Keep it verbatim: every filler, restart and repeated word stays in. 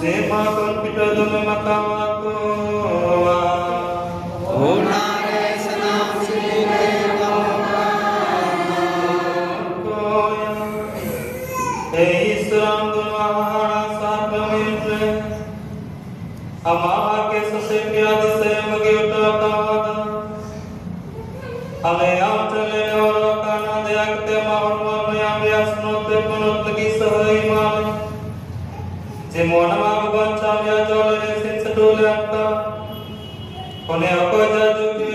ᱥᱮᱨᱢᱟ ᱠᱷᱚᱱ ᱯᱤᱴᱟᱹ ᱫᱚᱢᱮ ᱢᱟᱛᱟᱣ ᱟᱠᱚᱣᱟ᱾ ᱚᱱᱟ ᱨᱮ ᱥᱟᱱᱟᱢ ᱥᱤᱨᱡᱚᱱᱤᱭᱟᱹ ᱠᱚ᱾ ᱮ ᱤᱥᱨᱟᱢ ᱫᱚ ᱱᱚᱣᱟ ᱦᱟᱦᱟᱲᱟ ᱥᱟᱨ ᱠᱟᱹᱢᱤ ᱨᱮ ᱟᱢᱟᱜ ᱟᱨ ᱠᱮᱥ ᱥᱮ ᱯᱮᱭᱟ ᱫᱤᱥᱟᱹ ᱮᱢ ᱵᱟᱹᱜᱤ ᱦᱚᱴᱚ ᱟᱠᱟᱣᱟᱫᱟ᱾ ᱟᱞᱮ ᱟᱢ ᱴᱷᱮᱱ ᱞᱮ ᱱᱮᱦᱚᱨᱚᱜ ᱠᱟᱱᱟ, ᱫᱟᱭᱟ ᱠᱟᱛᱮ ᱟᱢᱟᱜ ᱦᱚᱲᱢᱚ ᱢᱟᱭᱟᱢ ᱨᱮᱭᱟᱜ ᱥᱚᱱᱚᱛ ᱛᱮ ᱯᱚᱱᱚᱛ ᱞᱟᱹᱜᱤᱫ ᱥᱟᱹᱦᱟᱹᱭ ᱮᱢᱟ ᱞᱮ᱾ ᱡᱮᱢᱚᱱ ᱟᱢᱟᱜ ᱵᱟᱧᱪᱟᱣ ᱨᱮᱭᱟᱜ ᱡᱚ ᱞᱮ ᱥᱤᱢ ᱥᱟᱹᱴᱩ ᱞᱮ ᱟᱴᱠᱟᱣ᱾ ᱚᱱᱮ ᱚᱠᱚᱭ ᱡᱟᱭᱡᱩᱜᱽ ᱜᱮ